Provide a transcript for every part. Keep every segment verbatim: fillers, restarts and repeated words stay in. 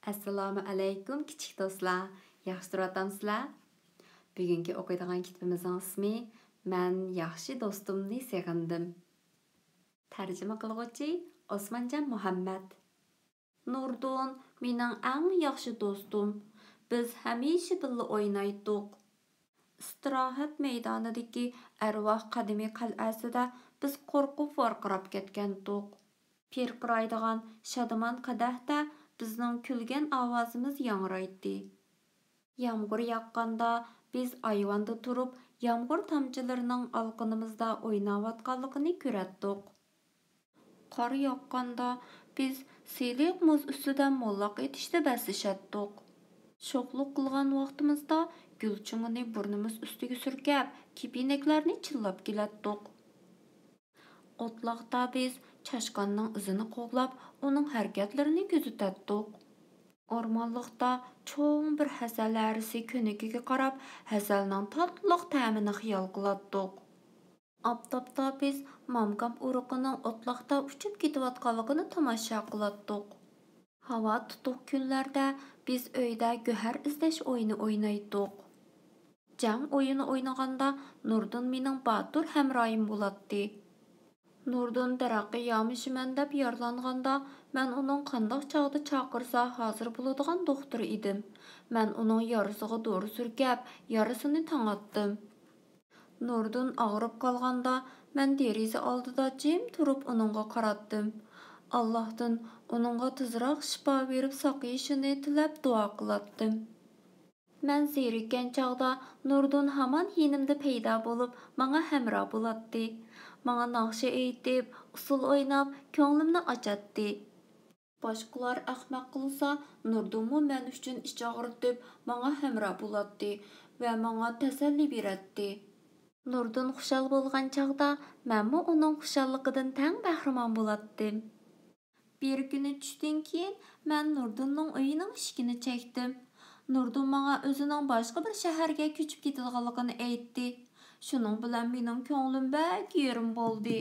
ئەسسالامۇ ئەلەيكۇم، كىچىك دوستلار. ياخشى تۇرۇۋاتامسىلەر؟ بۈگۈنكى ئوقۇيدىغان كىتىپىمىزنىڭ ئىسمى مەن ياخشى دوستۇمنى سېغىندىم. تەرجىمە قىلغۇچى ئوسمانجان مۇھەممەت. نۇردۇن مېنىڭ ئەڭ ياخشى دوستۇم. بىز ھەمىشە بىللە ئوينايتتۇق. ئىستىراھەت مەيدانىدىكى ئەرۋاھ قەدىمىي قەلئەسىدە بىز قورقۇپ ۋارقىراپ كەتكەنتۇق. پىرقىرايدىغان شادىمان قەدەھتە بىزنىڭ كۈلگەن ئاۋازىمىز ياڭرايتتى. يامغۇر ياغقاندا بىز ئايۋاندا تۇرۇپ، يامغۇر تامچىلىرىنىڭ ئالىقىنىمىزدا ئويناۋاتقانلىقىنى كۆرەتتۇق. قار ياغقاندا بىز سىلىق مۇز ئۈستىدە موللاق ئېتىشتا بەسلىشەتتۇق. شوخلۇق قىلغان ۋاقتىمىزدا گۈل چوڭىنى بۇرنىمىز ئۈستىگە سۈركەپ، كېپىنەكلەرنى چىللاپ كېلەتتۇق. ئوتلاقتا بىز چاشقاننىڭ ئىزىنى قوغلاپ، ئۇنىڭ ھەرىكەتلىرىنى كۆزىتەتتۇق. ئورمانلىقتا چوڭ بىر ھەسەل ھەرىسى كۆنىكىگە قاراپ، ھەسەلنىڭ تاتلىق تەمىنى خىيال قىلاتتۇق. ئاپتاپتا بىز مامكام ئۇرۇقىنىڭ ئوتلاقتا ئۇچۇپ كېتىۋاتقانلىقىنى تاماشا قىلاتتۇق. ھاۋا تۇتۇق كۈنلەردە بىز ئۆيدە گۆھەر ئىزدەش ئويۇنى ئوينايتتۇق. جەڭ ئويۇنى ئوينىغاندا نۇردۇن مېنىڭ باتۇر ھەمراھىم بولاتتى. نۇردۇن دەرەخكە يامىشىمەن دەپ يارىلانغاندا، مەن ئۇنىڭ قانداق چاغدا چاقىرسا ھازىر بولىدىغان دوختۇر ئىدىم. مەن ئۇنىڭ يارىسىغا دورا سۈركەپ، يارىسىنى تاڭاتتىم. نۇردۇن ئاغرىپ قالغاندا، مەن دېرىزە ئالدىدا جىم تۇرۇپ ئۇنىڭغا قاراتتىم. ئاللاھتىن ئۇنىڭغا تېزراق شىپا بېرىپ ساقىيىشىنى تىلەپ دۇئا قىلاتتىم. مەن زېرىككەن چاغدا نۇردۇن ھامان يېنىمدا پەيدا بولۇپ، ماڭا ھەمراھ بولاتتى. ماڭا ناخشا ئېيتىپ، ئۇسسۇل ئويناپ، كۆڭلۈمنى ئاچاتتى. باشقىلار ئەخمەق قىلسا، نۇردۇنمۇ مەن ئۈچۈن ئىچ ئاغرىتىپ، ماڭا ھەمراھ بولاتتى ۋە ماڭا تەسەللى بېرەتتى. نۇردۇن خۇشال بولغان چاغدا مەنمۇ ئۇنىڭ خۇشاللىقىدىن تەڭ بەھرىمەن بولاتتىم. بىر كۈنى چۈشتىن كېيىن مەن نۇردۇننىڭ ئۆيىنىڭ ئىشىكىنى چەكتىم. نۇردۇن ماڭا ئۆزىنىڭ باشقا بىر شەھەرگە كۆچۈپ كېتىدىغانلىقىنى ئېيتتى. شۇنىڭ بىلەن مېنىڭ كۆڭلۈم بەك يېرىم بولدى.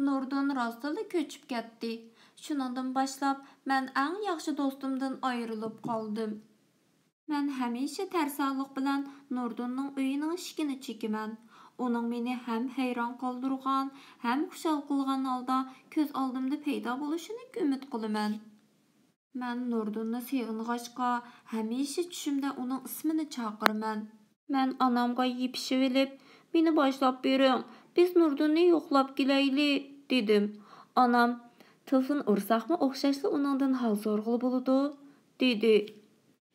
نۇردۇن راستتىنلا كۆچۈپ كەتتى. شۇنىڭدىن باشلاپ مەن ئەڭ ياخشى دوستۇمدىن ئايرىلىپ قالدىم. مەن ھەمىشە تەرسالىق بىلەن نۇردۇننىڭ ئۆيىنىڭ ئىشىكىنى چېكىمەن. ئۇنىڭ مېنى ھەم ھەيران قالدۇرغان، ھەم خۇشال قىلغان ھالدا كۆز ئالدىمدا پەيدا بولۇشىنى ئۈمىد قىلىمەن. مەن نۇردۇننى سېغىنغاچقا، ھەمىشە چۈشۈمدە ئۇنىڭ ئىسمىنى چاقىرىمەن. مەن ئانامغا يېپىشىۋېلىپ، مېنى باشلاپ بېرىڭ، بىز نۇردۇننى يوقلاپ كېلەيلى، دېدىم. ئانام، تېلېفون ئۇرساقمۇ ئوخشاشلا ئۇنىڭدىن ھال سورىغىلى بولىدۇ، دېدى.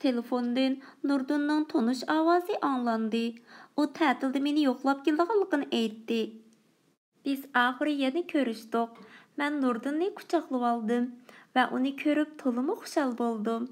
تېلېفوندىن نۇردۇننىڭ تونۇش ئاۋازى ئاڭلاندى. ئۇ تەتىلدە مېنى يوقلاپ كېلىدىغانلىقىنى ئېيتتى. بىز ئاخىرى يەنە كۆرۈشتۇق. مەن نۇردۇننى قۇچاقلىۋالدىم ۋە ئۇنى كۆرۈپ تولىمۇ خۇشال بولدۇم.